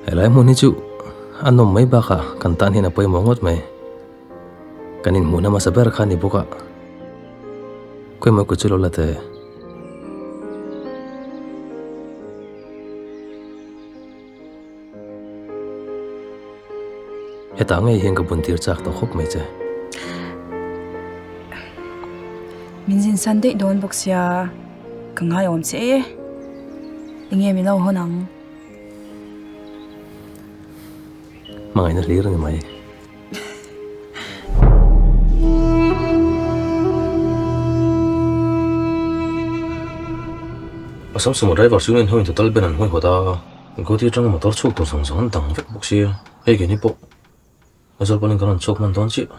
Helai hmun hi chu a nawm mai bakah kan tan hian a pawimawh ngawt mai. Kan inhmuhna hmasa ber kha a ni bawk a. Khawimaw kut chu lo la teh. Hetah ngei hian ka bun tir chak tawh khawp mai che. Min zin san daih dawn bawk sia, ka ngaiawm che e. Enge min lo hawn ang? Hmangaihna hlir a ni mai. Assam sumo driver chu en hoin total ben an hawi hawt a, Goti atanga motor chhuak tur zawng zawng an dang vek bawk sia, hei keini pawh Aizawl panin kan rawn chhuak hman dawn chiah.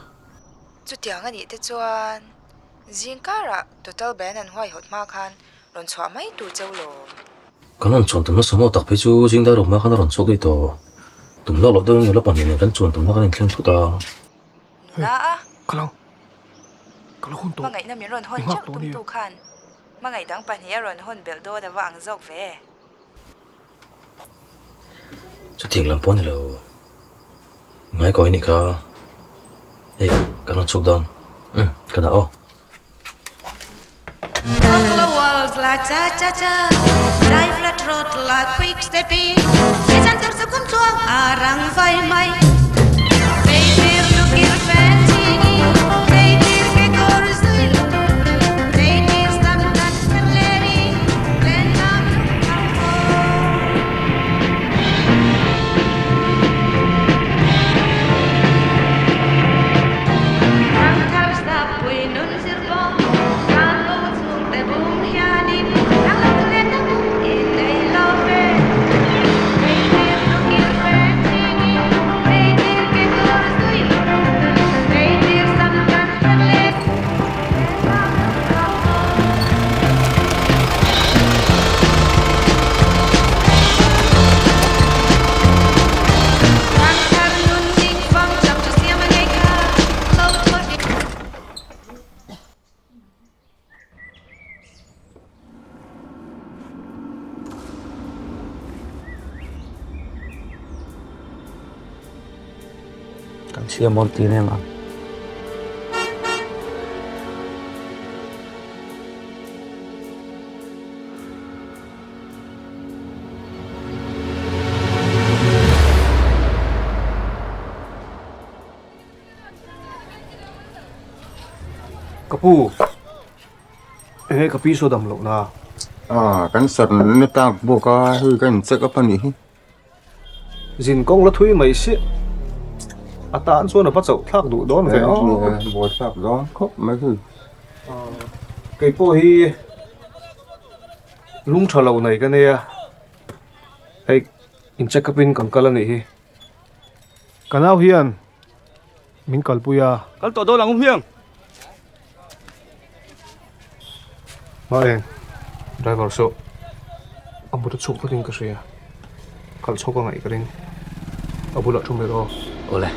Chutiang a nih te chuan zing karah total ban an huaihawt hma khan rawn chhuah mai tur cheu lo. Kan rawn chuan tumna sumo tak phei chu zing dar uk hma khan a rawn chhuak daih tawh. Tum lawk loh deuhin nula pahnih nen kan chuan tumna kan inthleng thut a. Nula a. Hmangaihna min rawn hawn chauh tumtu khan hmangaih dang pahnih a rawn hawn belh dawn a va ang zawk ve. Chutiang lam pawh a ni lo. Ngai kawi nih kha. Hei kan rawn chhuak dawn. Umm ka dah aw. Kan chhia mawn tin em ang. Ka pu, enge ka pi saw dam loh na? Ah, kan sar na tak bawk a, hei ka in check up a nih hi. Zin kawng la thui mai si, a tan chuan a va chauh thlak duh dawn ve a. Buai thlak dawn khawp mai hei. Kei pawh hi lung tha lo nei ka nia, hei in check up in kan kal a nih hi. Ka nau hian min kalpui a. Kal tawh dawn ang u hmiang. Hma eng, driver saw a mut a chhuk tlatin ka hria. Kal chhawk a ngaih ka ring. A bulah thu mai rawh. Awle.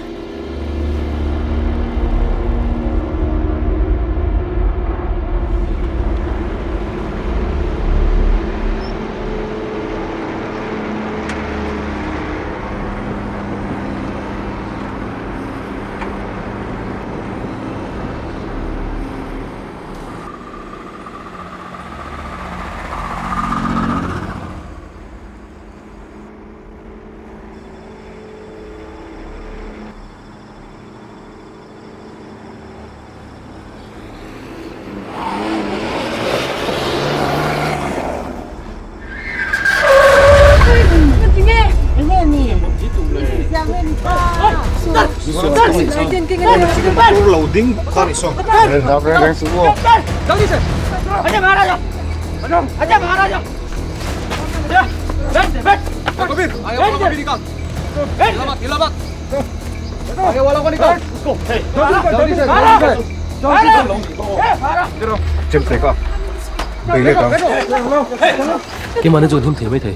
Keimahni chuan him thei mai thei,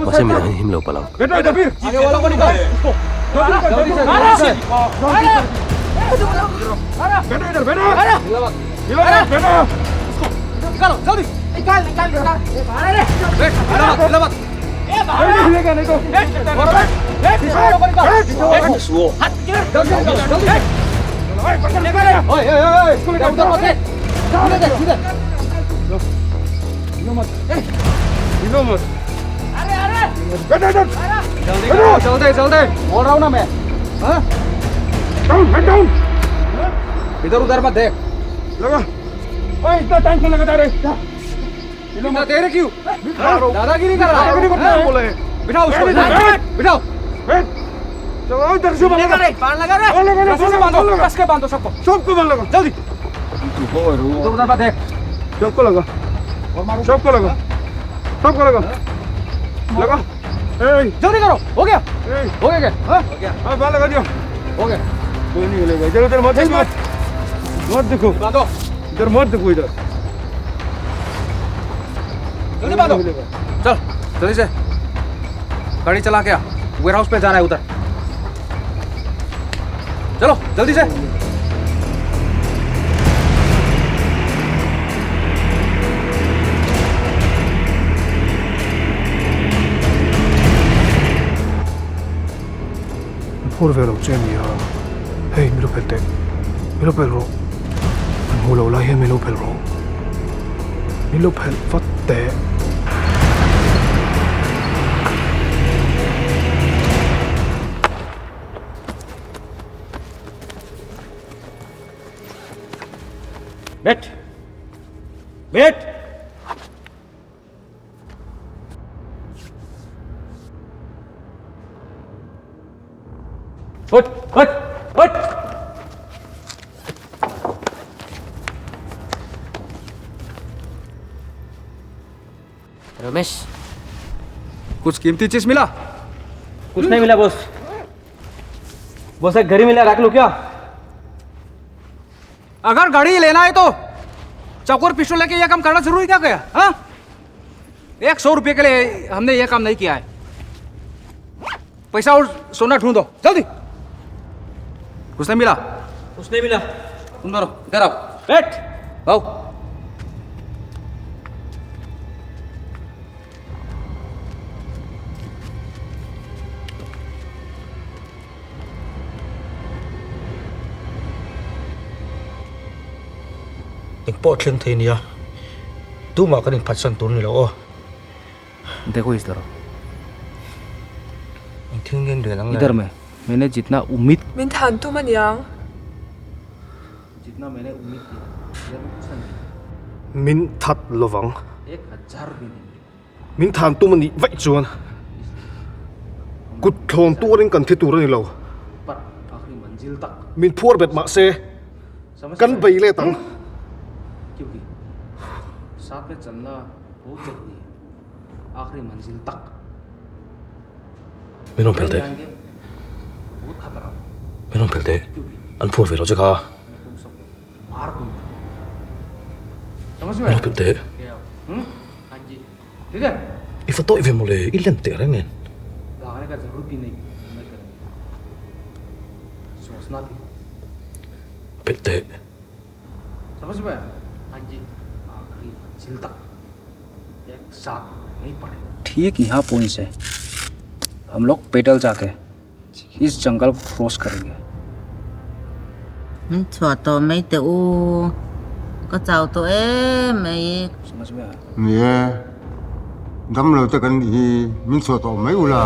mahse midang hian him lo palh ang. जल्दी जल्दी बोल रहा हूँ ना मैं हाँ? इधर उधर मत देख लगा ओए इतना टाइम क्यों लगाता रे इतना देर क्यों दादागिरी कर रहा है बोले बिठाओ उसको बिठाओ चलो इधर से लगा रे बांध लगा रे रस्सी से बांधो कस के बांधो सबको सबको बांध लगा जल्दी इधर उधर मत देख सबको लगा सबको लगा सबको लगा लगा जल्दी करो हो गया हो गया क्या हाँ हो गया हाँ बाल लगा दिया हो गया कोई नहीं हिलेगा इधर उधर मत देखो मत देखो बांधो इधर मत देखो इधर जल्दी बांधो चल जल्दी से गाड़ी चला के वेयर हाउस पे जाना है उधर चलो जल्दी से Phur ve lo che ni a hei mi lo pel teh mi lo pel rawh an hmu lo lai hian mi lo pel rawh mi lo phelh vat teh. बैठ बैठ उठ उठ उठ रमेश कुछ कीमती चीज मिला कुछ नहीं मिला बॉस बॉस एक घड़ी मिला रख लो क्या अगर गाड़ी लेना है तो चौकोर पिस्टल लेके यह काम करना जरूरी क्या गया हाँ 100 रुपये के लिए हमने यह काम नहीं किया है पैसा और सोना ढूंढो जल्दी कुछ नहीं मिला कुछ नहीं मिला तुम दोनों इधर आओ बैठ आओ Engpawh thleng thei nia, tumah kan inphatsan tur ni lo aw. देखो इस तरफ Engthil nge rian ang le? इधर में मैंने जितना उम्मीद Min than tum a niang. जितना मैंने उम्मीद किया इधर में कुछ नहीं Min that lovang. 1000 भी नहीं मिलेगा Min than tum a nih vaih chuan kut thlawn tuarin kan thi tur a ni lo. पर आखिरी मंजिल तक Min phuar bet mah se समझ kan bei let ang. क्योंकि साथ में चलना बहुत जरूरी है आखिरी मंजिल तक Min rawn phel teh. जाएंगे बहुत खतरा Min rawn phel teh. An phuar ve lo che kha. तुम सबको मार दूंगा समझ में Min rawn phel teh. हाँ जी ठीक है I fa tawih ve mawle i lem teh reng nen. भागने का जरूरत भी नहीं नहीं करेंगे सोचना भी Phel teh. समझ में आया हाँ जी आखिरी मंजिल तक एक साथ नहीं पड़ेगा ठीक यहाँ पॉइंट से हम लोग पैदल जाके इस जंगल को क्रॉस करेंगे Min chhuah tawh mai teh u, ka chau tawh em mai. समझ में आया Ni e, damlo te kan nih hi min chhuah tawh mai ula.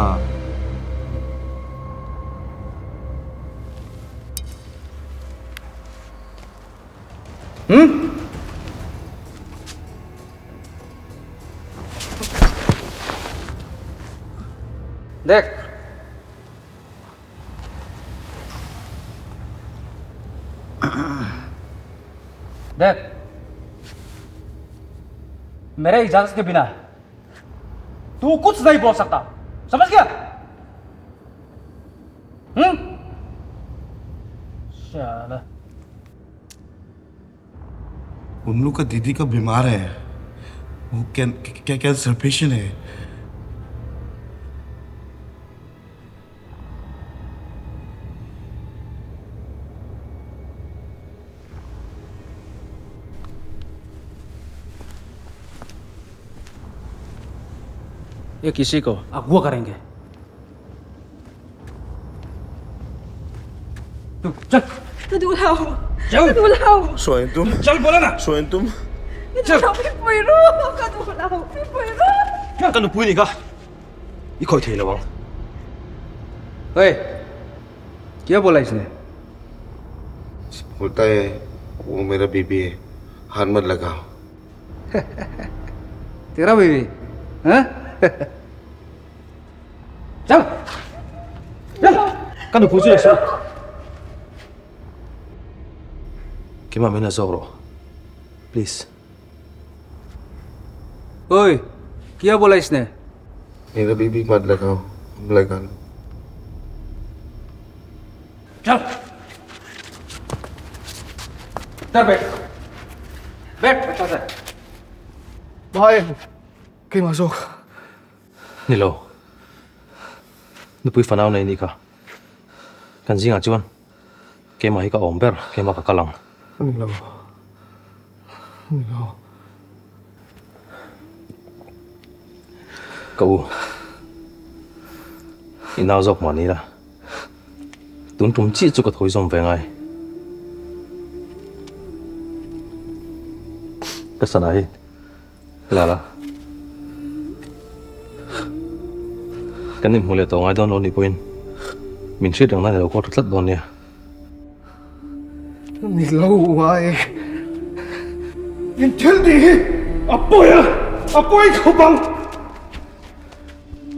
देख देख मेरे इजाजत के बिना तू कुछ नहीं बोल सकता समझ गया हम्म शाला उन लोग का दीदी का बीमार है वो क्या कैंसर पेशेंट है ये किसी को अगवा करेंगे चल Ka duh lo. चल Ka duh lo. Sawi tum. चल बोला ना Sawi tum. Ka duh lo. Min pui ru. Ka duh lo. Min pui ru. Ka nupui ni kha. I khawih thei lo ang. ओए क्या बोला इसने बोलता है वो मेरा बीबी है हाथ मत लगाओ तेरा बीवी हाँ चल चल Ka nupui chu leh suh. Keimah min la zawk rawh. Please. ओए क्या बोला इसने मेरा बीबी मत लगाओ लगा लो चल इधर बैठ बैठ अच्छा से Mai, keimah zawk. Ni lo. Nupui fanau nei ni kha. Kan zingah chuan keimah hi ka awm ber, keimah ka kal ang. Ni lo. Ni lo. Ka u. I nau zawk mah ni la. Tun tum chiah chu ka thawi zawm ve ngai. Ka sana hi la la. Kan inhmuh leh tawh ngai dawn lo nih pawhin min hriat reng nan i lo kawl tha tlat dawn nia. Ni lo ngai. In thil tih hi a pawi a, a pawi khawp ang.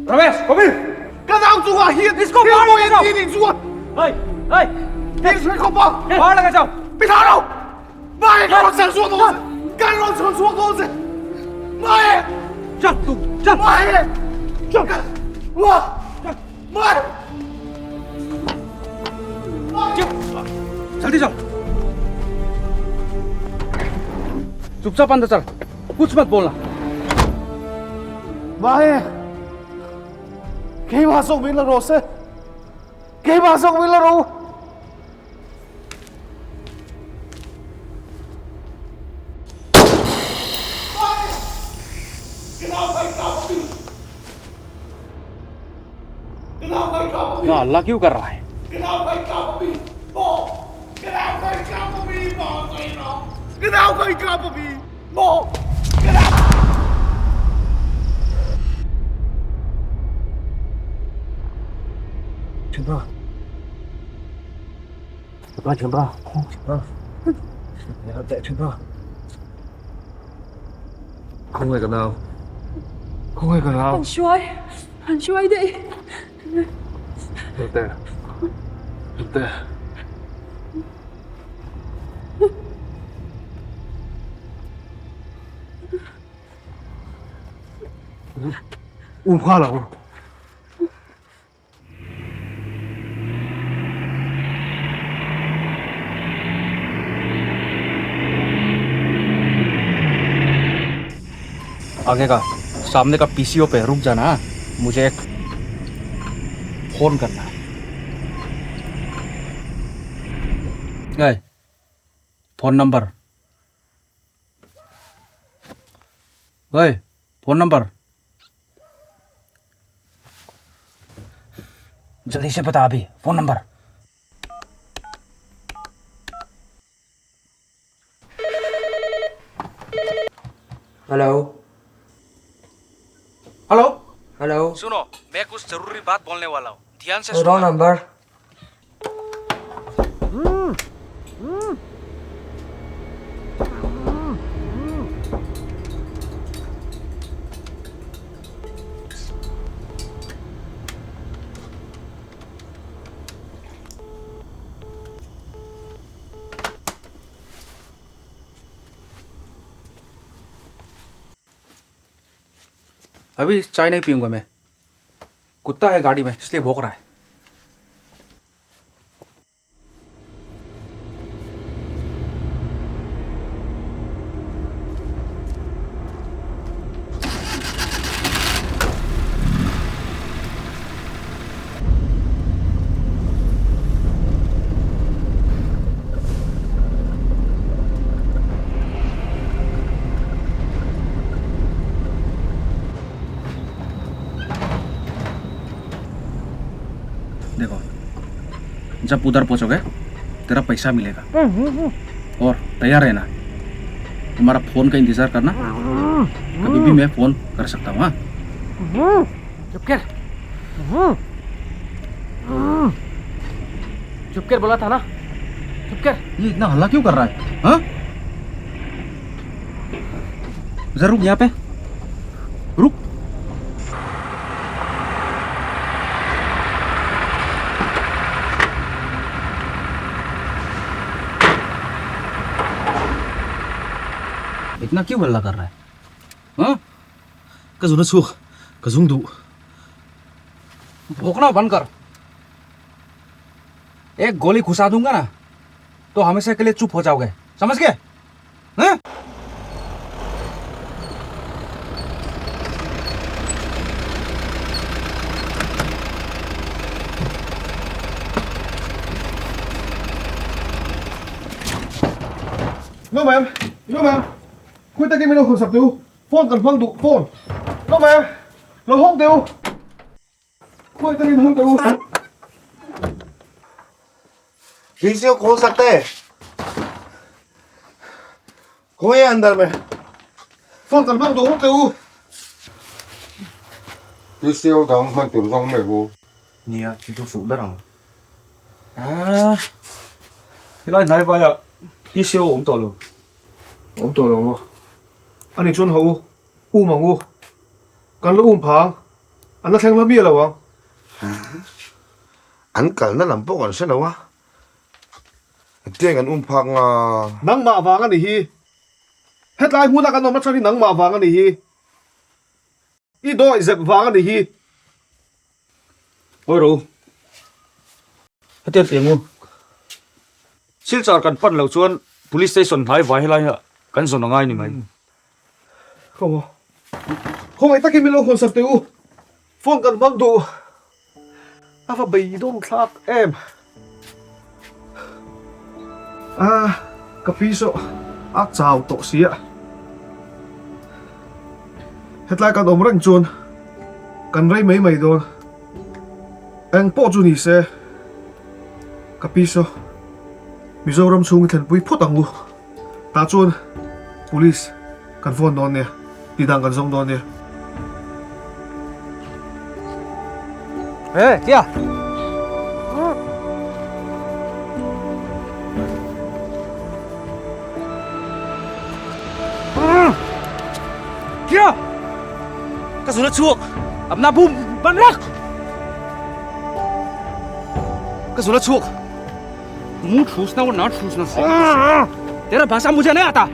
Ramesh, come here. Ka nau chungah hian thil pawi an ti nih chuan. Hey, hey. Thil sawi khawp ang. Bahar laga chau. Pi tha lo. Mai ka rawn chhan chhuak dawn che. Ka rawn chhan chhuak dawn che. Mai. Chal tu, chal. Mai. Chal. Wa. Mai. जल्दी चल चुपचाप अंदर चल कुछ मत बोलना Mai. Keimah zawk min la rawh se. Keimah zawk min la rawh. ना अल्लाह क्यों कर रहा है Khawngaih ka nau. Khawngaih ka nau. Han hruai, han hruai daih. Nute. Nute. Um nghal ang. आगे का सामने का पीसीओ पे रुक जाना हाँ? मुझे एक फोन करना है गए फोन नंबर गए फोन नंबर जल्दी से बता अभी phone number hello hello hello सुनो मैं कुछ जरूरी बात बोलने वाला हूँ ध्यान से wrong number अभी चाय नहीं पीऊंगा मैं कुत्ता है गाड़ी में इसलिए भौंक रहा है देखो जब उधर पहुंचोगे तेरा पैसा मिलेगा और तैयार रहना तुम्हारा फोन का इंतजार करना कभी भी मैं फोन कर सकता हूँ हाँ चुप कर चुप कर बोला था ना चुप कर ये इतना हल्ला क्यों कर रहा है हाँ जरा रुक यहाँ पे रुक इतना क्यों हल्ला कर रहा है हाँ Ka zun a chhuak, ka zung duh. भोंकना बंद कर एक गोली घुसा दूंगा ना तो हमेशा के लिए चुप हो जाओगे समझ गए हाँ? No ma'am, no ma'am. Khawi takin min lo hawn sak teh u, phone kan hmang duh, phone. No ma'am, lo hawng teh u. Khawi takin hawng teh u. किसी को खोल सकता है कोई है अंदर में Phone kan hmang duh hawng teh u. PCO dang hman tur zawng mai u. Nia, chu chu fuh ber ang. Ah, helai hnai vaiah PCO awm tawh lo. Awm tawh lo maw? Ani chuan ho u, um ang u. Kan la um phang, an la thleng hla miah lo ang. An kalna lam pawh kan hre lo a, tiang an um phak nga. Nangmah vang a ni hi. Hetlai hmuna kan awm atang hi nangmah vang a ni hi. I dawih zep vang a ni hi. Awi ro. Hetiang ti angu. Silchar kan pan loh chuan Police Station hnai vai helai ah kan zawn a ngai ni mai. Khaw maw. Khawngaih takin min lo hawn sak teh u. Phone kan hmang duh. A va beidawng thlak em. A ka pi saw a chau tawh si a. Hetlai kan awm reng chuan kan rei mai mai dawn. Eng pawh chu ni se ka pi saw Mizoram chhung i thlenpui phawt ang u. Tah chuan Police kan phone dawn nia, tih dan kan zawng dawn nia. Hey, Tia! Tia! Ka zun a chhuak! Apna bum ban rak! Ka zun a chhuak! मुंह ठूसना और ना ठूसना तेरा भाषा मुझे नहीं आता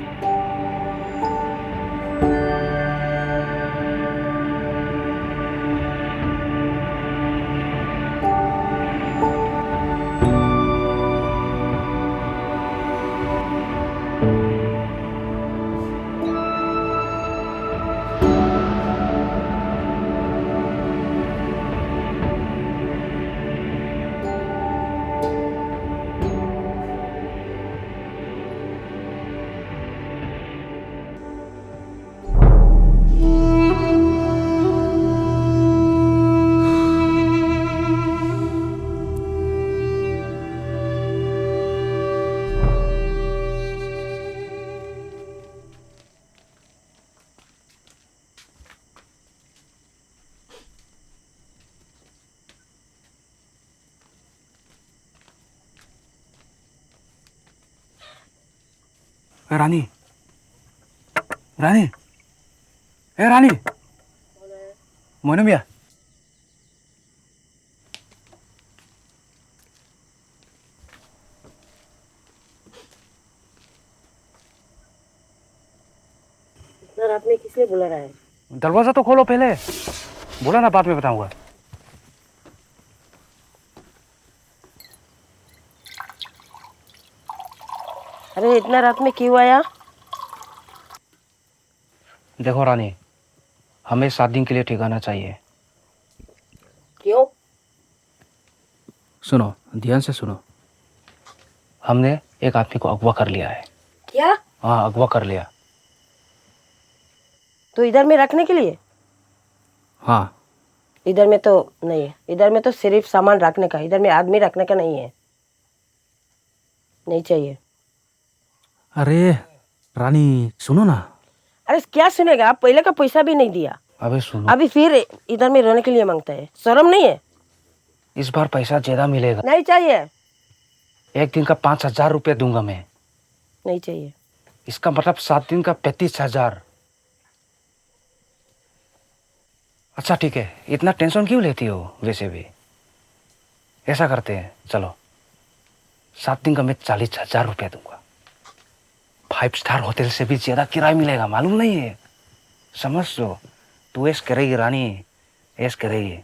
Rani Rani ए रानी मोनमिया इतना रात में किसने बुला रहा है दरवाजा तो खोलो पहले बोला ना बाद में बताऊंगा अरे इतना रात में क्यों आया देखो रानी हमें सात दिन के लिए ठिकाना चाहिए क्यों सुनो ध्यान से सुनो हमने एक आदमी को अगवा कर लिया है क्या हाँ अगवा कर लिया तो इधर में रखने के लिए हाँ इधर में तो नहीं है इधर में तो सिर्फ सामान रखने का इधर में आदमी रखने का नहीं है नहीं चाहिए अरे रानी सुनो ना अरे क्या सुनेगा आप पहले का पैसा भी नहीं दिया अबे सुनो अभी फिर इधर में रहने के लिए मांगता है शर्म नहीं है इस बार पैसा ज्यादा मिलेगा नहीं चाहिए एक दिन का 5,000 रुपया दूंगा मैं नहीं चाहिए इसका मतलब 7 दिन का 35,000। अच्छा ठीक है, इतना टेंशन क्यों लेती हो? वैसे भी ऐसा करते हैं, चलो 7 दिन का मैं 40,000 रुपया दूंगा। 5 स्टार होटल से भी ज्यादा किराया मिलेगा, मालूम नहीं है? समझ लो, तू ऐश करेगी रानी, ऐश करेगी।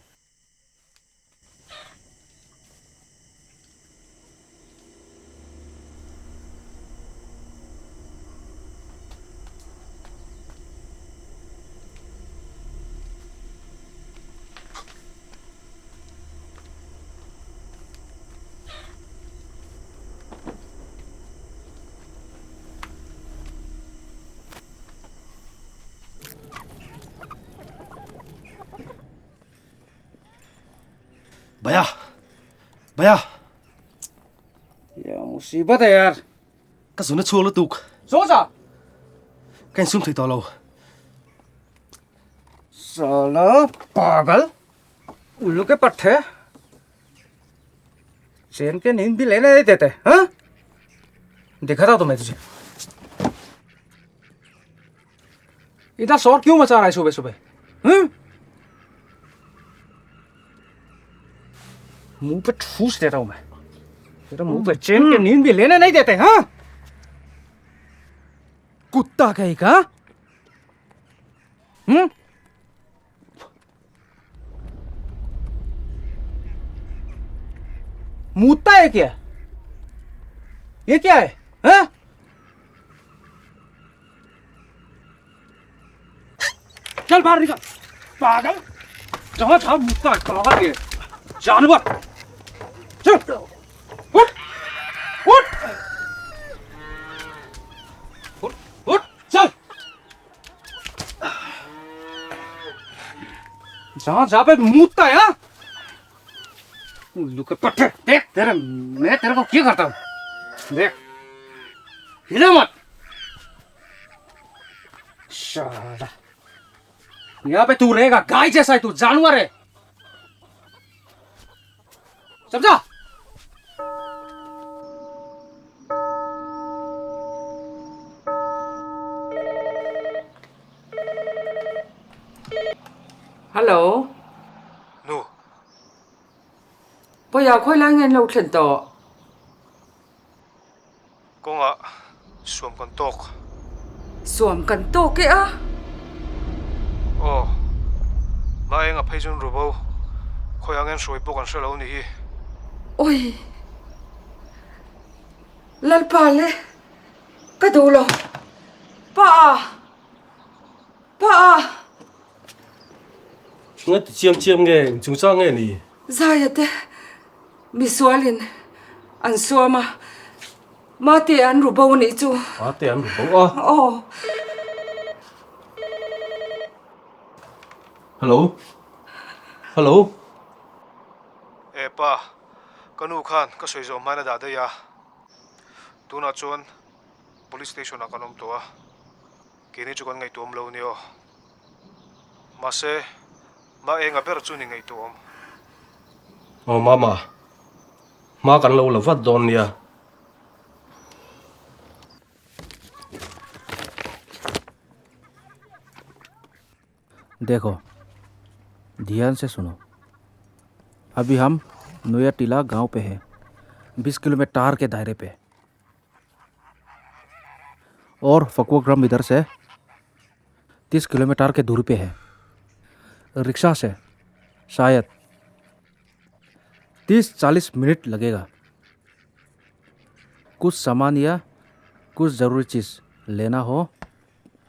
भैया भैया ये मुसीबत है यार। का zuna chhuak lutuk सोचा ka insum thei tawh lo. साला पागल, उल्लू के पट्टे, चैन के नींद भी लेने नहीं देते। हाँ दिखा था तुम्हें तुझे। इतना शोर क्यों मचा रहा है सुबह सुबह? मुंह पे ठूस देता हूं मैं तेरा, मुंह पे चैन के नींद भी लेने नहीं देते। हाँ कुत्ता कहीं का। मुत्ता है क्या? ये क्या है? हाँ? चल बाहर निकल पागल, जहां था मुत्ता है पागल ये जानवर। चल उठ उठ उठ उठ चल, जहां जहां पे मुत्ता है। हाँ उल्लू के पट्टे, देख तेरे, मैं तेरे को क्या करता हूँ देख, हिले मत साला। यहाँ पे तू रहेगा गाय जैसा है, तू जानवर है, समझा? Hello. Nu. Bawia khawi lai nge an lo thlen tawh? Kawngah suam kan tawk. Suam kan tawk e a? Aw, mah enga phei chuan ru bo, khawi ang en hruai pawh kan hre lo ni hi. Oi, Lalpa le, ka duh lo. Pa a, pa a. Nga ti chiam chiam nge, chungchang nge ni? Zaia te, misualin an suam a, mate an ru bo nih chu. Mate an ru bo a? Aw. Hello, hello. E pa, ka nu khan ka sawi zawh hmain a dah daih a, tunah chuan police station ah kan awm tawh a, keini chu kan ngaihtuah awm lo ni aw. Mahse, mah enga ber chu ni ngaihtuah awm. Aw mama, hma kan lo la vat dawn nia. देखो ध्यान से सुनो, अभी हम नोया टीला गांव पे हैं, 20 किलोमीटर के दायरे पे, और फकुआग्राम इधर से 30 किलोमीटर के दूरी पे है। रिक्शा से शायद 30-40 मिनट लगेगा। कुछ सामान या कुछ ज़रूरी चीज़ लेना हो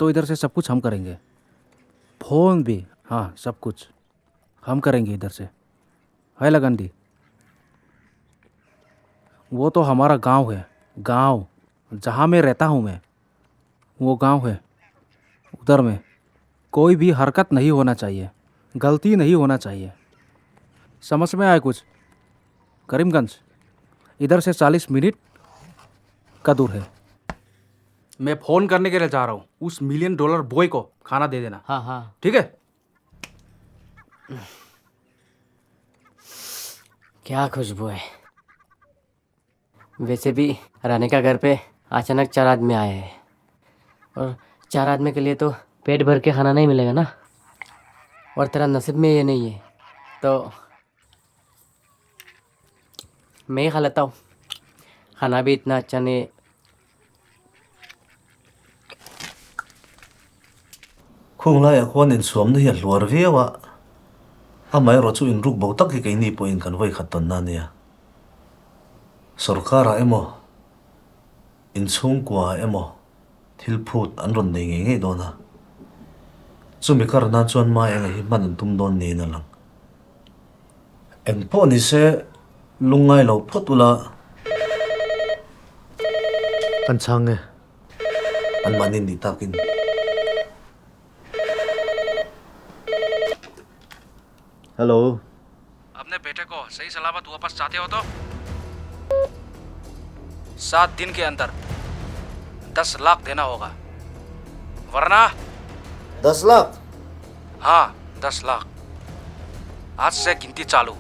तो इधर से सब कुछ हम करेंगे, फ़ोन भी, हाँ सब कुछ हम करेंगे इधर से। है लगन दी, वो तो हमारा गांव है, गांव जहाँ मैं रहता हूँ मैं, वो गांव है, उधर में कोई भी हरकत नहीं होना चाहिए, गलती नहीं होना चाहिए। समझ में आया कुछ? करीमगंज इधर से 40 मिनट का दूर है मैं फोन करने के लिए जा रहा हूँ उस million dollar boy को खाना दे देना हाँ हाँ ठीक है क्या खुशबू है वैसे भी रानी का घर पे अचानक चार आदमी आए हैं और चार आदमी के लिए तो पेट भर के खाना नहीं मिलेगा ना और तेरा नसीब में ये नहीं है तो मैं ही खा लेता हूँ खाना भी इतना अच्छा नहीं है। Khung laiah khuan inchhuamna hi a hluar viau a, amaherawh chu inruk bo tak hi keini pawhin kan vawi khat tawnna a nia. Sorkarah emaw, inchhungkuaah emaw thil phut an rawn nei ngei ngei dawn a, chumi kar nan chuan mai enga hi hman an tum dawn niin a lang. Engpawh ni se lungngai lo phawt ula. Kan chhang e. Anmahni nih takin. Hello. अपने बेटे को सही सलामत वापस चाहते हो तो सात दिन के अंदर दस लाख देना होगा वरना दस लाख हाँ दस लाख आज से गिनती चालू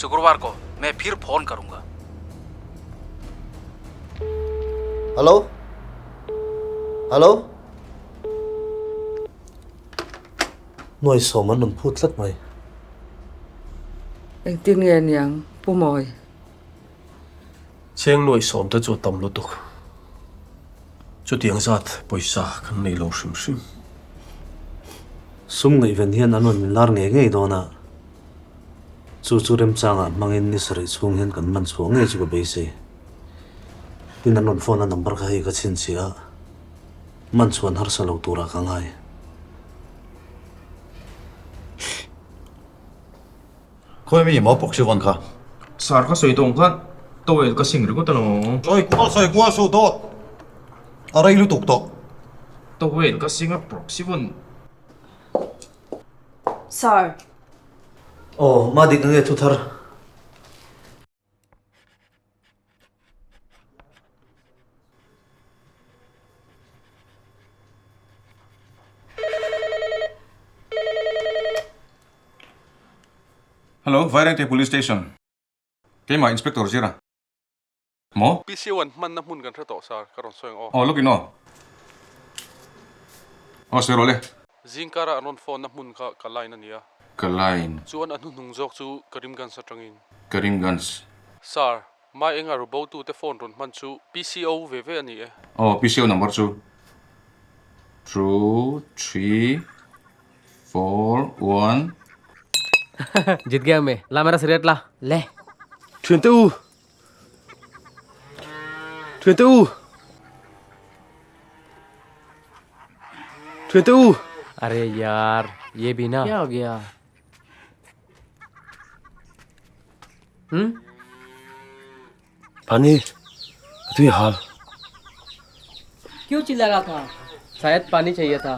शुक्रवार को मैं फिर फोन करूंगा Hello? Hello? Nuai sawm an rawn phut tlat mai. Engtin nge niang Pu Mawi? Cheng nuai sawm te chu a tam lutuk. Chutiang zat pawisa kan nei lo hrim hrim. Sum ngaihven hian an rawn inlar ngei ngei dawn a, chu chu remchangah hmangin ni sarih chhung hian kan man chhuah ngei chu ka beisei. Tin an rawn phone a number kha hei ka chhinchhiah a, man chhuan harsa lo turah ka ngai. Khawi mi maw pawk si vawn kha? Sar ka sawi tawng khan towel ka sing ringawt alawm. Sawi kual sawi kual suh dawt. A rei lutuk tawh. Towel ka sing a proxy vawn. Sir. Aw, ma dik ange thu thar. Hello, Vairengte Police Station. Keimah Inspector Zira. Maw? PCO an hmanna hmun kan hre tawh sir, ka rawn sawi ang aw. Aw, lawkin aw. Aw, sawi rawh le. Zingkara an rawn phone na hmun kha ka line a nia. Ka line. Chuan a hnuhnung zawk chu Karimganj atangin. Karimganj. Sir, Mai enga rubo tute phone rawn hman chu PCO ve ve a ni e. Aw, PCO number chu two, three, four, one. जीत गया मैं ला मेरा cigarette ला ले Thiante u! Thiante u! Thiante u! अरे यार ये भी ना क्या हो गया हम्म Pani, ka tui hal. क्यों चिल्ला रहा था शायद पानी चाहिए था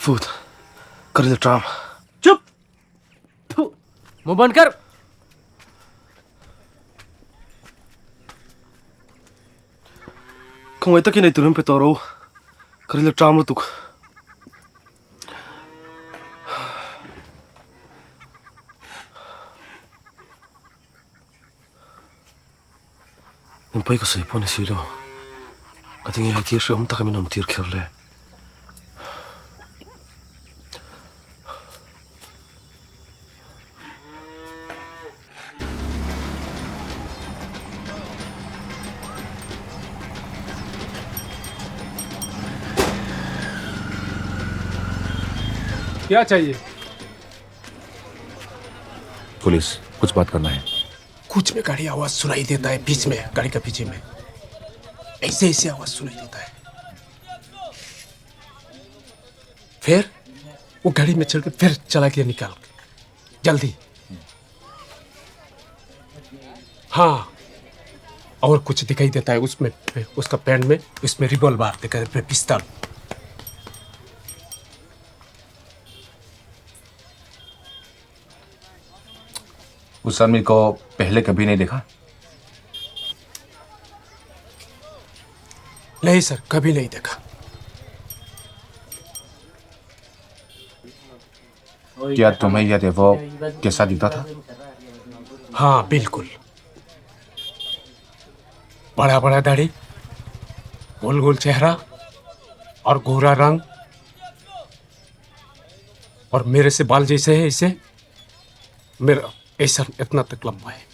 Food, ka ril tram. चुप मुंह बंद कर Khawngaih takin eitur min pe tawh ro, ka ril tram lutuk. Engpai ka sawi pawh ni si lo, ka tinge hei thil hrehawm taka min awm tir kher le. क्या चाहिए पुलिस कुछ बात करना है कुछ में गाड़ी आवाज सुनाई देता है बीच में गाड़ी का पीछे में ऐसे ऐसे आवाज सुनाई देता है फिर वो गाड़ी में चढ़ के फिर चला गया निकाल के जल्दी हाँ, और कुछ दिखाई देता है उसमें, उसका पैंट में, उसमें रिवॉल्वर दिखाई देता है, पिस्टल। उस आदमी को पहले कभी नहीं देखा? नहीं सर, कभी नहीं देखा। क्या तुम्हें याद है वो कैसा दिखता था? हाँ बिल्कुल, बड़ा बड़ा दाढ़ी, गोल गोल चेहरा और गोरा रंग, और मेरे से बाल जैसे है इसे, मेरा ऐसा इतना तक लंबा है।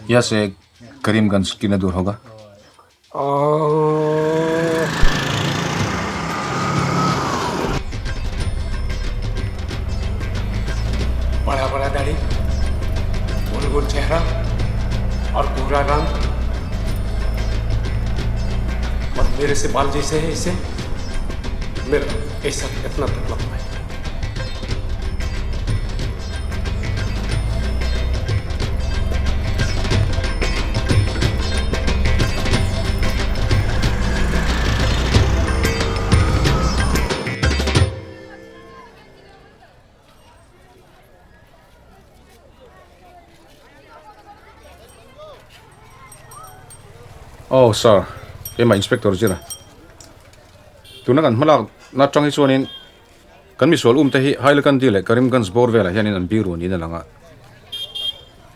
यहाँ से करीमगंज कितने दूर होगा? बड़ा बड़ा दाढ़ी, गोल गोल चेहरा और गोरा रंग, और मेरे से बाल जैसे है इसे, मेरा ऐसा इतना तक लंबा है। Oh sir, keimah inspector zira. Tuna kan hmalak na tang hi chuanin kan misual um te hi Hailakandi leh Karimganj bawr velah hianin an biru niin a lang a.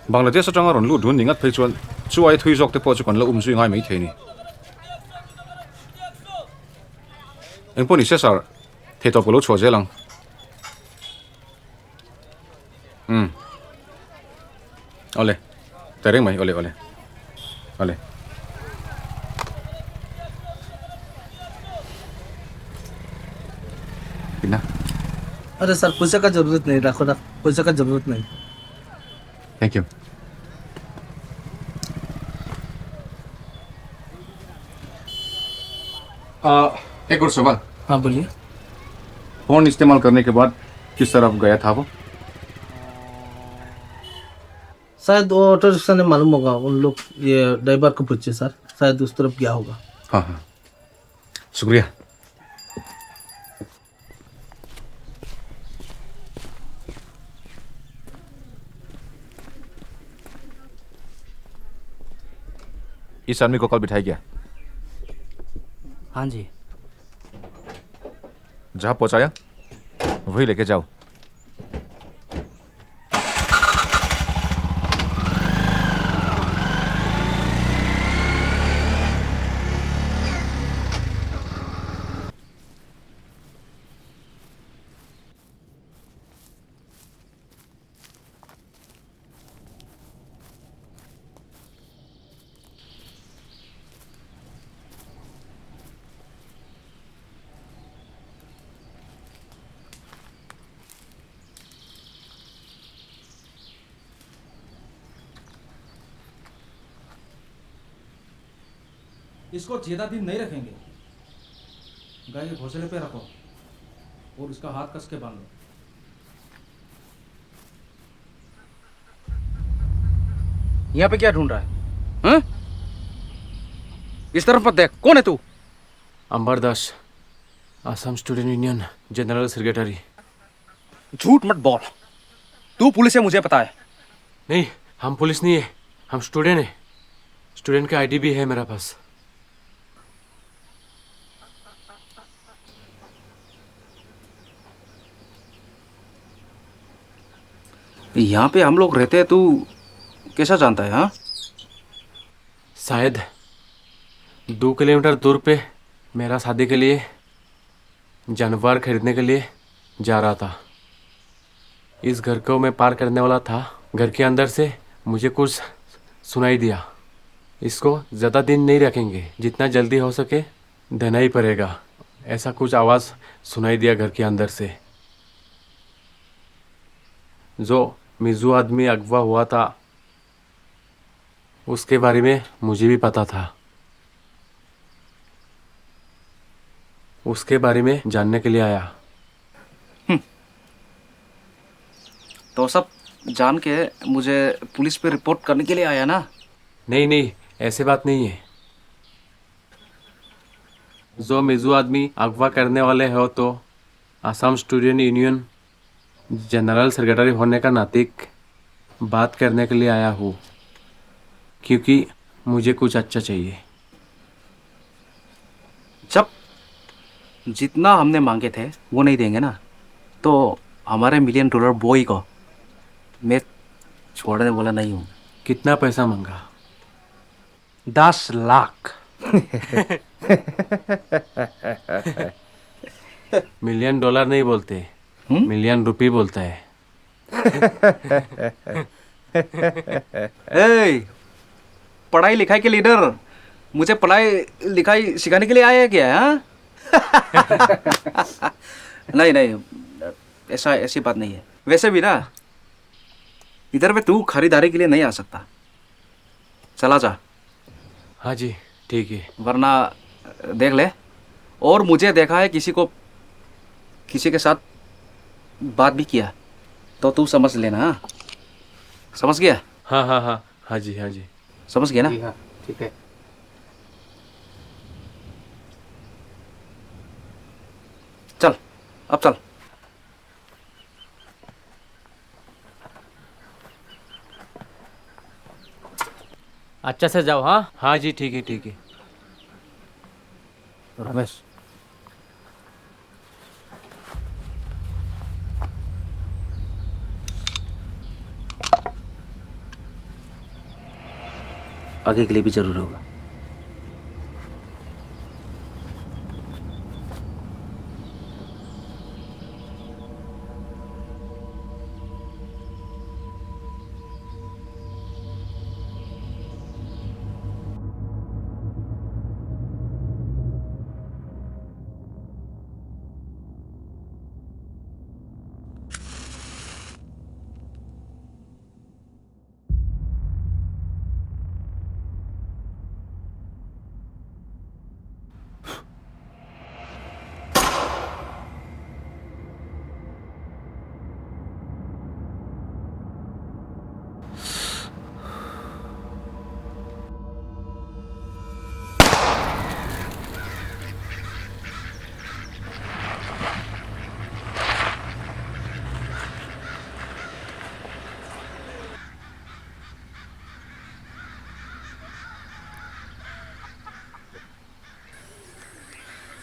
Bangladesh atanga rawn lut dun ni ngat phei chuan chu ai thui zawk te pawh chu kan la um zui ngai mai thei ni. Engpawh ni se sir, thei tawp ka lo chhuah zel ang. Awle, ta reng mai, awle awle. Awle. कितना? अरे sir पैसे का जरूरत नहीं, रखो ना, पैसे का जरूरत नहीं। Thank you. एक और सवाल। हाँ बोलिए। फोन इस्तेमाल करने के बाद किस तरफ गया था वो? शायद वो ऑटो रिक्शा ने मालूम होगा, उन लोग ये ड्राइवर को पूछे सर, शायद उस तरफ गया होगा। हाँ हाँ, शुक्रिया। इस आदमी को कल बिठाया गया? हाँ जी। जहाँ पहुँचाया वही लेके जाओ। इसको ज़्यादा दिन नहीं रखेंगे। गाय के घोंसले पे रखो और इसका हाथ कस के बांध लो। यहाँ पे क्या ढूंढ रहा है? हाँ? इस तरफ मत देख, कौन है तू? Ambar Das, Assam student union general secretary. झूठ मत बोल, तू पुलिस है मुझे पता है। नहीं, हम पुलिस नहीं है, हम स्टूडेंट हैं। स्टूडेंट का आईडी भी है मेरा पास। यहाँ पे हम लोग रहते हैं, तू कैसा जानता है? हाँ, शायद 2 किलोमीटर दूर पे मेरा शादी के लिए जानवर खरीदने के लिए जा रहा था। इस घर को मैं पार करने वाला था। घर के अंदर से मुझे कुछ सुनाई दिया। इसको ज़्यादा दिन नहीं रखेंगे, जितना जल्दी हो सके देना ही पड़ेगा, ऐसा कुछ आवाज़ सुनाई दिया घर के अंदर से। जो मिजू आदमी अगवा हुआ था उसके बारे में मुझे भी पता था। उसके बारे में जानने के लिए आया। तो सब जान के मुझे पुलिस पे रिपोर्ट करने के लिए आया ना? नहीं नहीं, ऐसे बात नहीं है। जो मिजू आदमी अगवा करने वाले हो तो Assam student union general secretary होने का नातिक बात करने के लिए आया हूँ, क्योंकि मुझे कुछ अच्छा चाहिए। जब जितना हमने मांगे थे वो नहीं देंगे ना, तो हमारे million dollar boy को मैं छोड़ने वाला नहीं हूँ। कितना पैसा मांगा? 10 लाख। मिलियन डॉलर नहीं बोलते, मिलियन रुपी बोलता है। ए, पढ़ाई लिखाई के लीडर मुझे पढ़ाई लिखाई सिखाने के लिए आया है क्या? हाँ? नहीं नहीं, ऐसा ऐसी बात नहीं है। वैसे भी ना इधर पे तू खरीदारी के लिए नहीं आ सकता, चला जा। हाँ जी ठीक है, वरना देख ले। और मुझे देखा है किसी को किसी के साथ बात भी किया तो तू समझ लेना। हाँ? समझ गया? हाँ हाँ हाँ हाँ जी हाँ जी, समझ गया ना? जी हाँ ठीक है। चल अब चल। अच्छा से जाओ। हाँ हाँ जी ठीक है ठीक है। रमेश आगे के लिए भी जरूर होगा।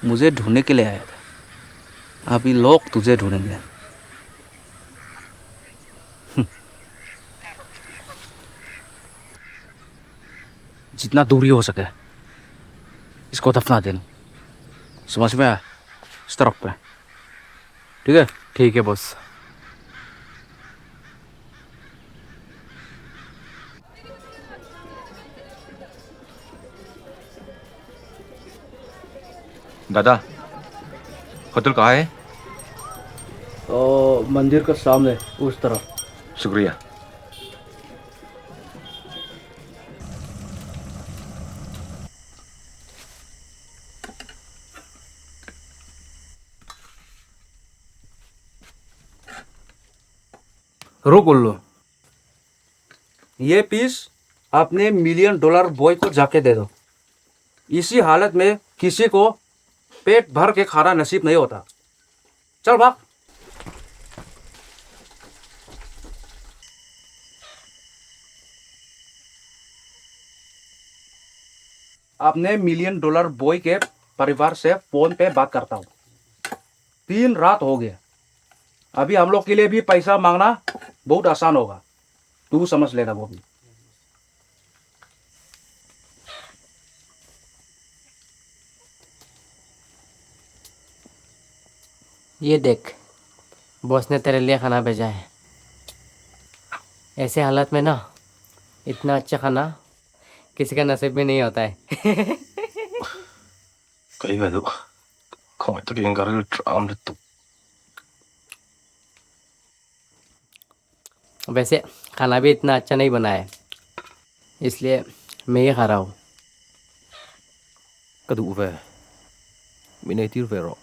मुझे ढूंढने के लिए आया था, अभी लोग तुझे ढूंढेंगे। जितना दूरी हो सके इसको दफना देना, समझ में आया? इस तरफ पे, ठीक है? ठीक है बॉस। दादा होटल कहाँ है? तो मंदिर के सामने उस तरफ। शुक्रिया। रुक उल्लू, ये पीस अपने million dollar boy को जाके दे दो। इसी हालत में किसी को पेट भर के खाना नसीब नहीं होता। चल भाग। अपने million dollar boy के परिवार से फोन पे बात करता हूँ। 3 रात हो गया, अभी हम लोग के लिए भी पैसा मांगना बहुत आसान होगा, तू समझ लेना वो भी। ये देख, बॉस ने तेरे लिए खाना भेजा है। ऐसे हालत में ना इतना अच्छा खाना किसी का नसीब में नहीं होता है। कई बार तो वैसे खाना भी इतना अच्छा नहीं बना है इसलिए मैं ही खा रहा हूँ। Ka duh ve. Min ei tir ve rawh.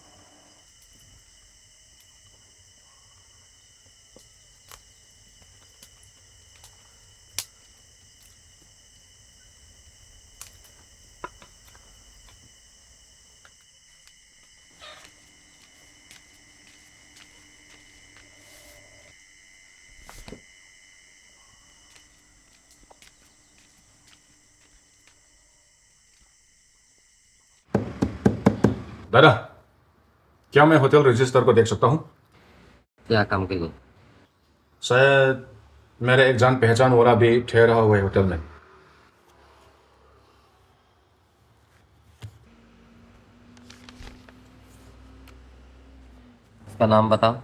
दादा क्या मैं होटल रजिस्टर को देख सकता हूँ क्या काम के लिए शायद मेरे एक जान पहचान वाला भी ठहरा हुआ है होटल में। उसका नाम बताओ।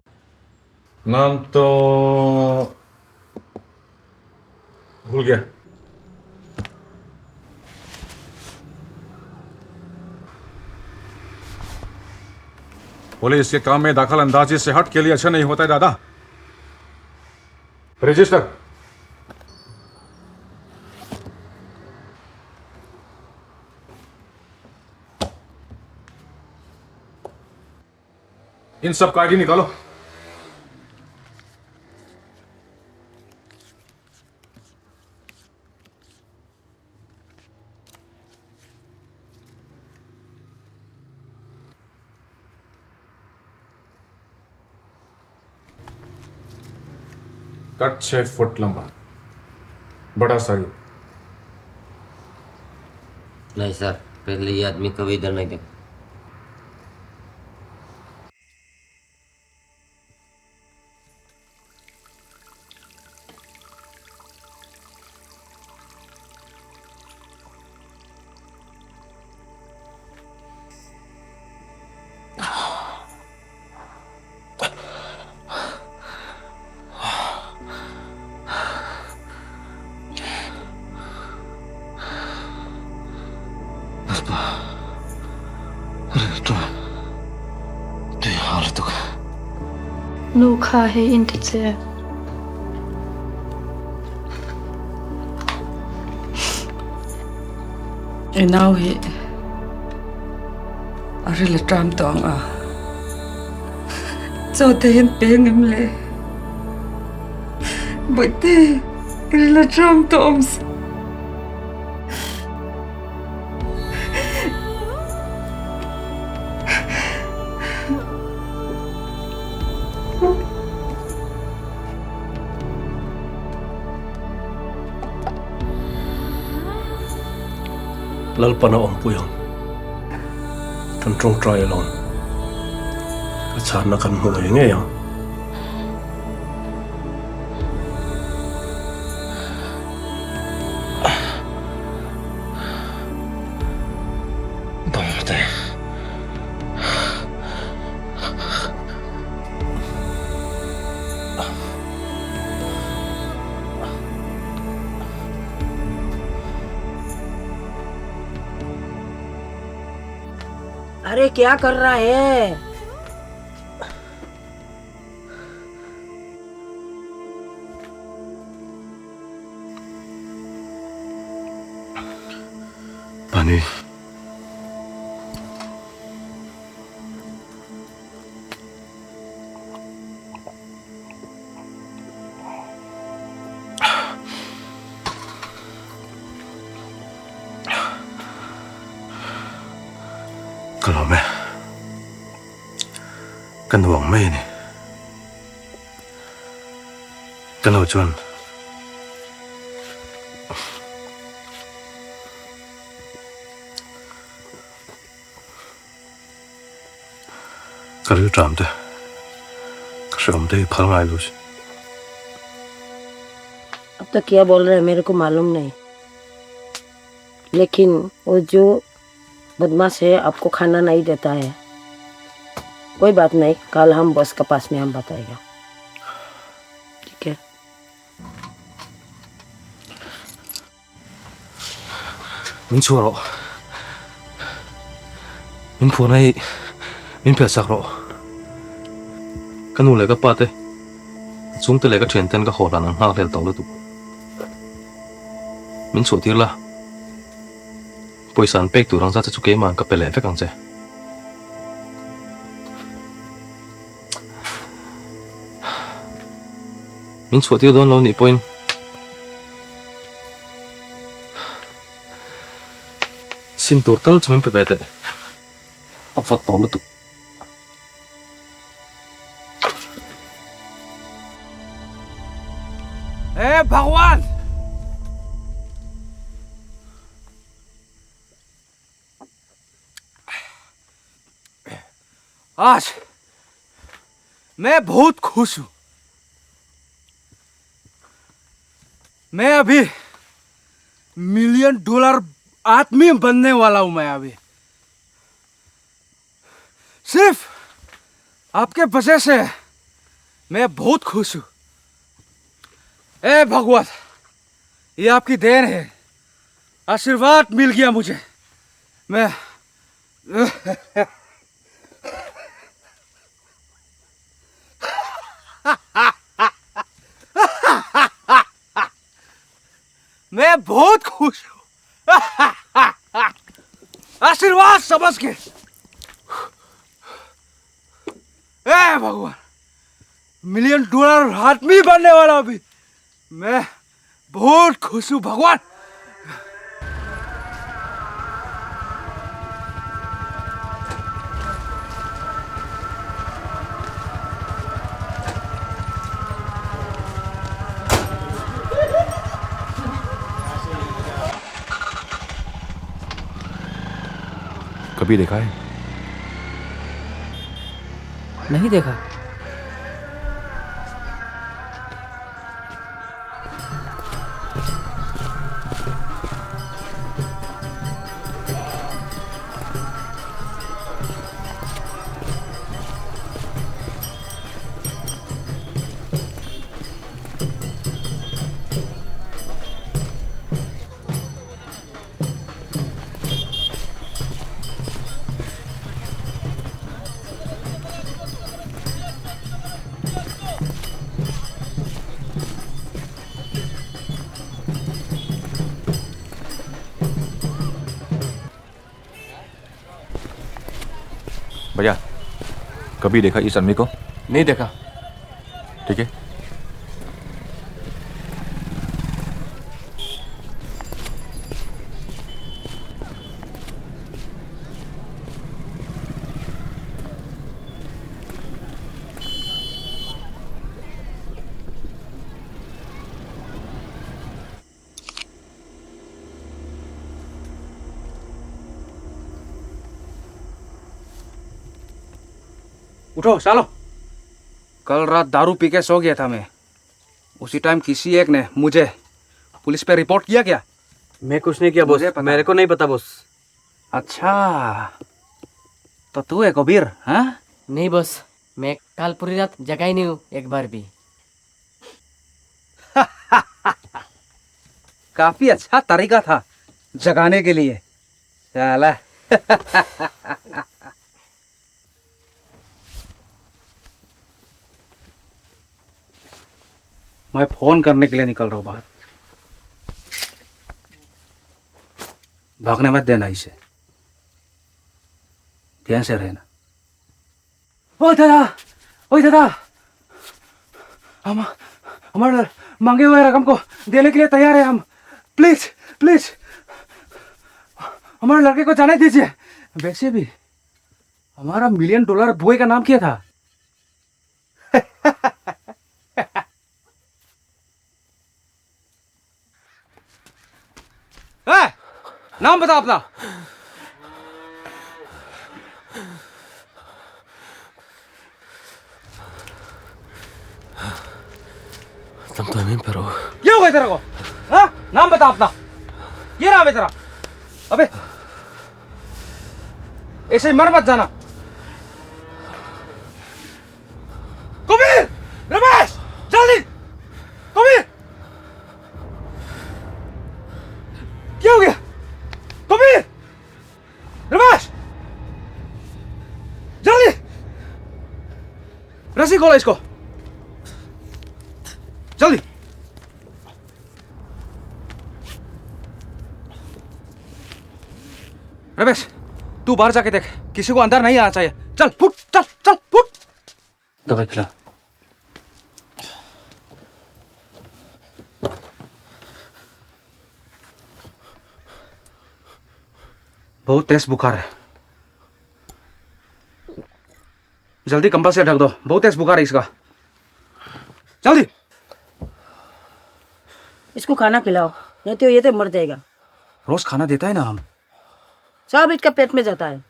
नाम तो भूल गया। बोले इसके काम में दाखिल अंदाजी सेहत के लिए अच्छा नहीं होता है दादा। रजिस्टर। इन सब का आईडी निकालो। कट 6 फुट लंबा, बड़ा शरीर। नहीं सर, पहले ये आदमी कभी इधर नहीं देखा। Nu kha hei in ti che. I nau hi a ri le tram tawh ang a. Chaw te hian peng em le. Bawihte i ri le tram tawh awm si. Lalpana awmpui ang kan tawngtai alawm a chhanna kan hmu ngei ngei ang. अरे क्या कर रहा है? पानी। Ka lawm e. Ka nuang mai a ni. Ka nu chuan ka rilṭam te, ka hreawm te hi phal ngai lo si. अब तो क्या बोल रहे हैं मेरे को मालूम नहीं, लेकिन वो जो बदमाश है आपको खाना नहीं देता है। कोई बात नहीं, कल हम बॉस के पास में हम बताएगा, ठीक है? Min chhuah rawh, min phuahna hi min phiah chak rawh. Ka nu leh ka pa te Ka chhungte leh ka thianten ka haw hlan an nghak hlel tawh lutuk. Min chhuah tir la. Pawisa an pek tur ang zat che chu keimah ka pe leh vek ang che. Min chhuah tir dawn lo nih pawhin Sin tur tal chu min pe ve teh. A vawt tawh lutuk. हे भगवान आज मैं बहुत खुश हूं मैं अभी million dollar आदमी बनने वाला हूं मैं अभी सिर्फ आपके वजह से मैं बहुत खुश हूं ए भगवान ये आपकी देन है आशीर्वाद मिल गया मुझे मैं मैं बहुत खुश हूं आशीर्वाद समझ के ए भगवान मिलियन डॉलर आदमी बनने वाला अभी मैं बहुत खुश हूं भगवान कभी देखा है नहीं देखा भैया कभी देखा इस आदमी को नहीं देखा ठीक है उठो सालो कल रात दारू पी के सो गया था मैं उसी टाइम किसी एक ने मुझे पुलिस पे रिपोर्ट किया क्या मैं कुछ नहीं किया बॉस मेरे को नहीं पता बॉस अच्छा तो तू है कबीर हाँ नहीं बॉस मैं कल पूरी रात जगा ही नहीं हूँ एक बार भी काफी अच्छा तरीका था जगाने के लिए साला मैं फोन करने के लिए निकल रहा हूँ बाहर भागने मत देना इसे ध्यान से रहना ओ दादा ओ दादा हम हमारे मांगे हुए रकम को देने के लिए तैयार है हम प्लीज प्लीज हमारे लड़के को जाने दीजिए वैसे भी हमारा million dollar boy का नाम क्या था ए, नाम बता अपना तुम तो अमीन पर हो ये हो गया तेरे को हाँ? नाम बता अपना ये नाम है तेरा अबे ऐसे ही मर मत जाना कबीर रमेश जल्दी कबीर क्या हो गया कबीर रमेश जल्दी रस्सी खोलो इसको Ramesh तू बाहर जाके देख किसी को अंदर नहीं आना चाहिए चल फुट चल चल फुट दवाई खिला बहुत तेज बुखार है जल्दी कंबल से ढक दो बहुत तेज बुखार है इसका जल्दी इसको खाना खिलाओ नहीं तो ये तो मर जाएगा रोज खाना देता है ना हम सब इसका पेट में जाता है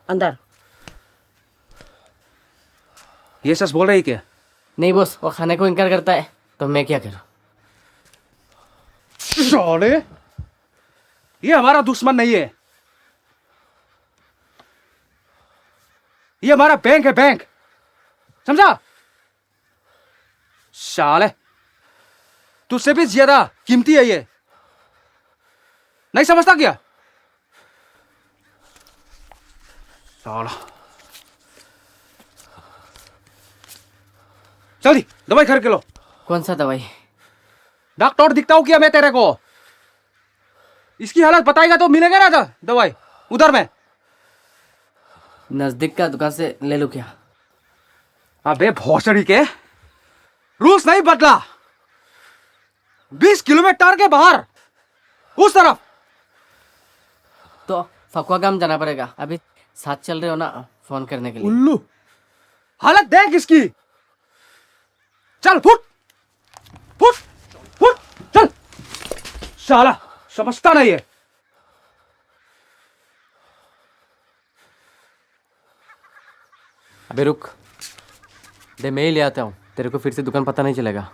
अंदर ये सच बोल रही है क्या नहीं बॉस वो खाने को इनकार करता है तो मैं क्या करूँ साले ये हमारा दुश्मन नहीं है ये हमारा बैंक है बैंक समझा साले तुझसे भी ज्यादा कीमती है ये नहीं समझता क्या साला जल्दी दवाई खरीद के लो कौन सा दवाई डॉक्टर दिखता हूँ क्या मैं तेरे को इसकी हालत बताएगा तो मिलेगा ना दवाई उधर में नज़दीक का दुकान से ले लूँ क्या अबे भोसड़ी के रूल्स नहीं बदला 20 किलोमीटर के बाहर उस तरफ तो फकुआ गाम जाना पड़ेगा अभी साथ चल रहे हो ना फोन करने के लिए उल्लू हालत देख इसकी चल फुट फुट फुट चल साला समझता नहीं है अबे रुक दे मैं ही ले आता हूँ तेरे को फिर से दुकान पता नहीं चलेगा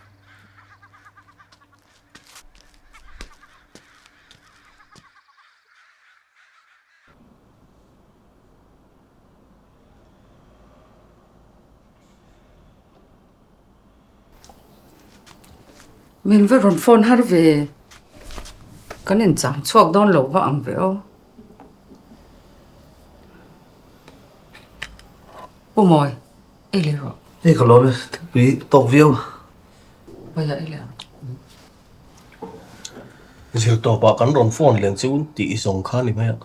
Min va rawn phone har ve. Kan in chang chhuak dawn lo va ang ve aw. Pu Mawi, ei leh rawh. Hei ka lawm e, thingpui tawk viau. Vawiah ei leh ang. Zirtawpah kan rawn phone len chu tih i zawng kha ni mai a.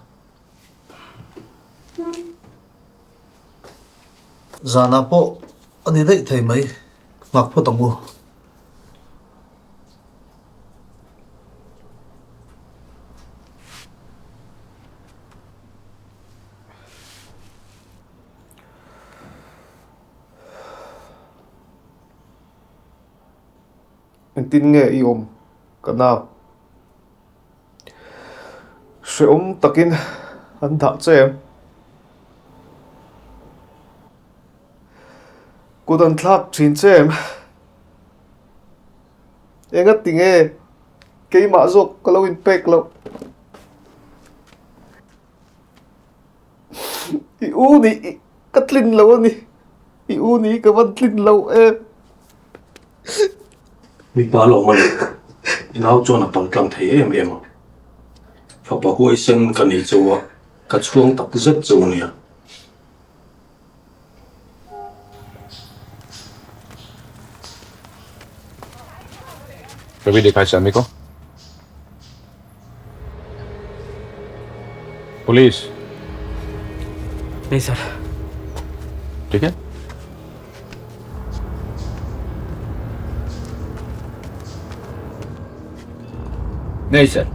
Zanah pawh a ni daih thei mai, nghak phawt ang u. Engtin nge i awm ka nau? Hrehawm takin an dah che em? Kut an thlak thin che em? Enga tinge keimah zawk ka lo inpek loh? I u nih ka tlin lo a ni. I u nih ka van tlin lo em. Mipa lawm a ni. I nau chuan a pal tlang thei em em a. Fapa huaisen ka ni chu a, ka chhuang tak zet chu a nia. Ravi दिखाई स्वामी को police नहीं sir ठीक है नहीं sir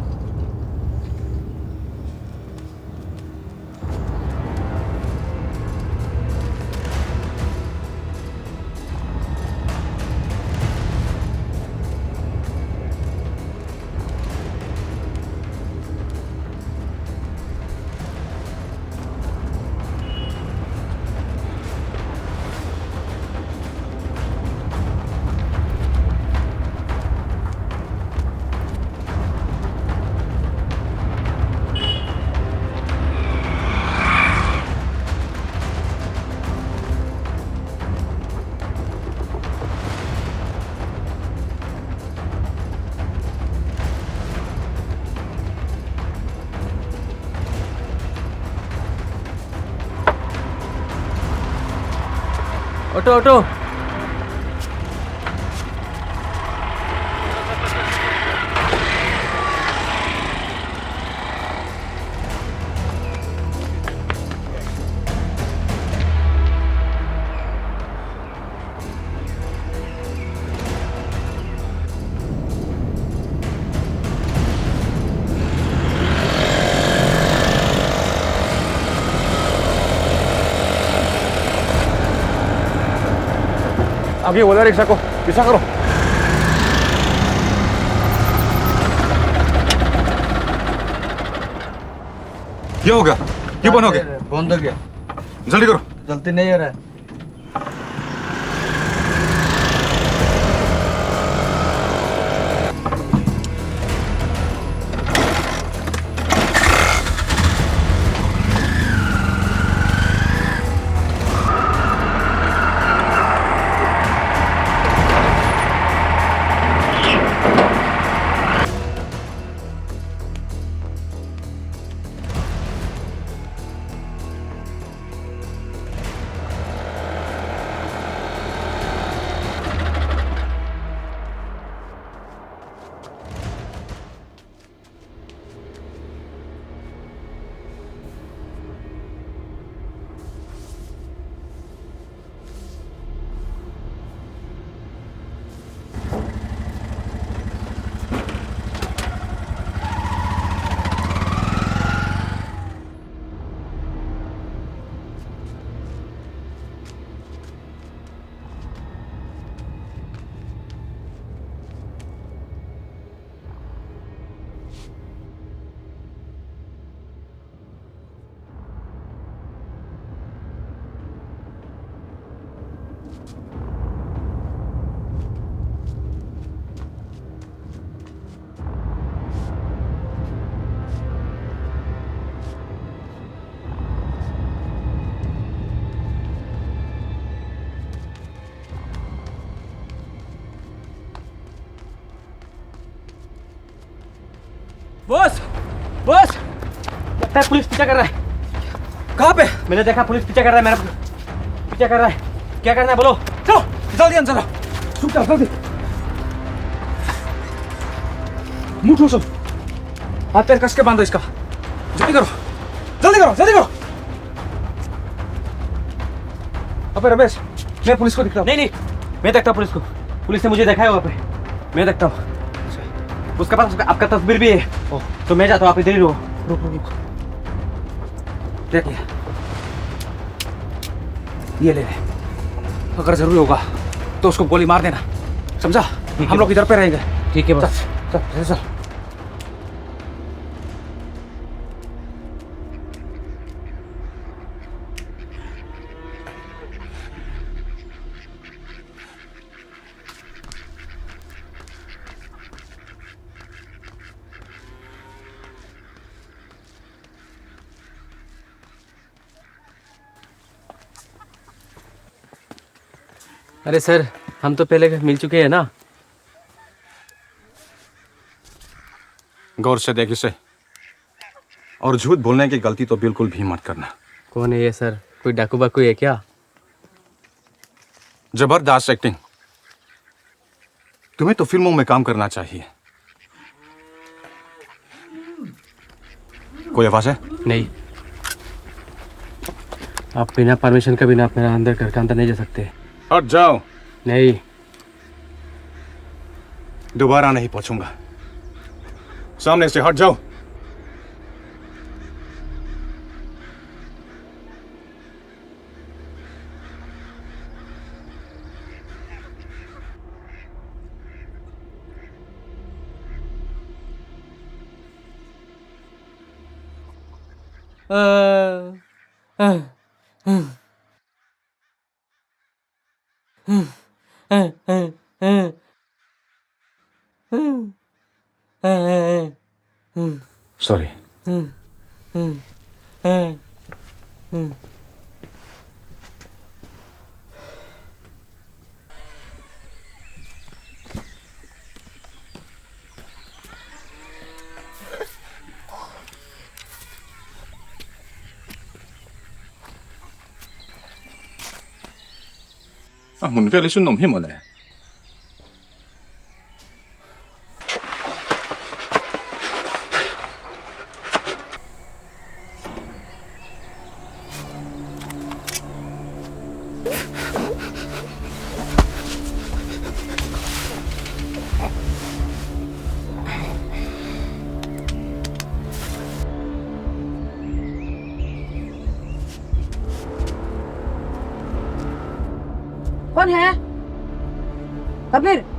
auto auto आगे ओला रिक्शा को पीछा करो ये हो गया ये बंद हो गया बंद हो गया जल्दी करो जल्दी नहीं हो रहा है बॉस बॉस लगता है पुलिस पीछा कर रहा है कहाँ पे मैंने देखा पुलिस पीछा कर रहा है मेरा पीछा कर रहा है क्या करना है बोलो चलो जल्दी अंदर आओ रुक जाओ जल्दी मुंह ठूसो हाथ पैर कस के बांधो इसका जल्दी करो जल्दी करो जल्दी करो अबे रमेश मैं पुलिस को दिखता हूँ नहीं नहीं मैं देखता हूँ पुलिस को पुलिस ने मुझे देखा है वहाँ पे मैं देखता हूँ उसके पास आपका तस्वीर भी है तो मैं जाता हूँ आप इधर ही रहो रुक रुक रुक देख लिया ये ले ले अगर जरूरी होगा तो उसको गोली मार देना समझा हम लोग इधर पे रहेंगे ठीक है बस चल चल चल अरे सर हम तो पहले मिल चुके हैं ना गौर से देख इसे और झूठ बोलने की गलती तो बिल्कुल भी मत करना कौन है ये सर कोई डाकू बाकू है क्या जबरदस्त एक्टिंग तुम्हें तो फिल्मों में काम करना चाहिए कोई आवाज है नहीं आप बिना परमिशन के बिना आप मेरा अंदर घर के अंदर नहीं जा सकते हट जाओ नहीं दोबारा नहीं पहुंचूंगा सामने से हट जाओ sorry A hmun vel hi chu nawm hi mawle. कौन है Kabir!